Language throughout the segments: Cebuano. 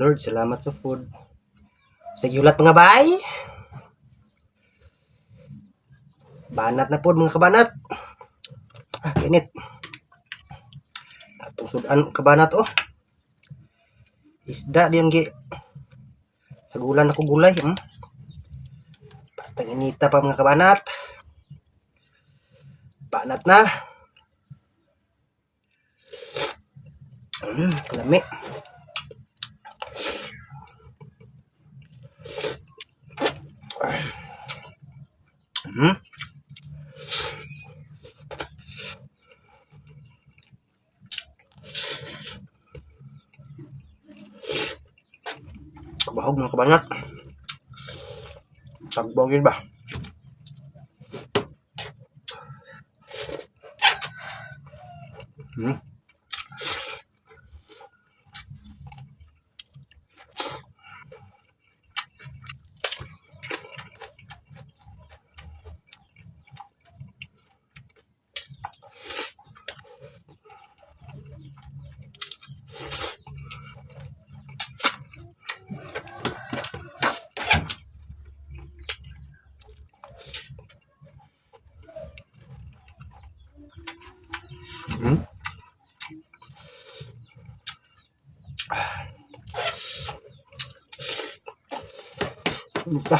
Lord, salamat sa food. Sige, hulat, mga bay. Banat na po, mga kabanat. Ah, kinit. Atong sudan, kabanat, oh. Isda diyan gi. Sagulan ako gulay. Basta inita pa, mga kabanat. Banat na. Kalami. Bahog, mga kabanat. Tagbaw yun ba? Ito.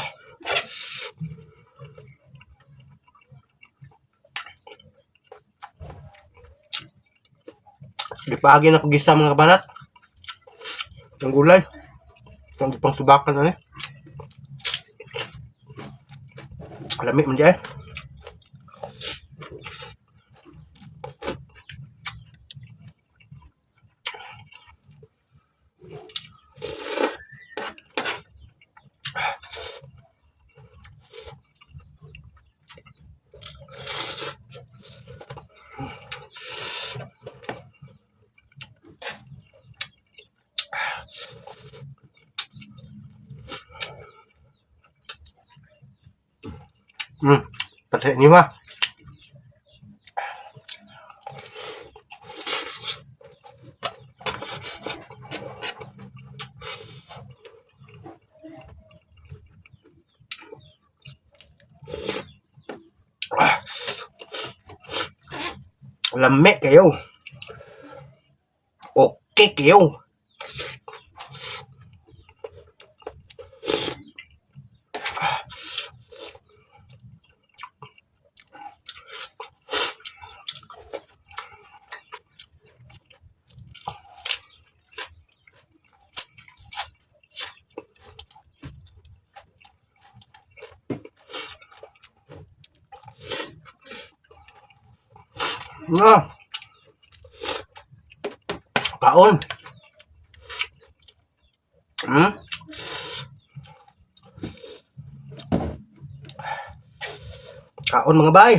Gipaagi na ko gisa, mga kabanat. Ang gulay. Ang pang subakan na ni. Lami man diay. Para sa inyo ha. Ah. Lami kayo. Okay kayo. Nga. Kaon. Kaon, mga bay.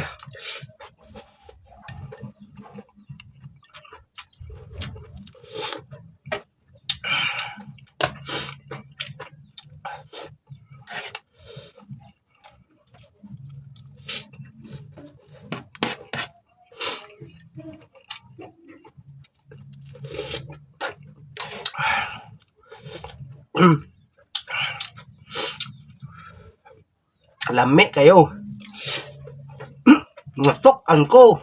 Lami kayo. Natok-an ko.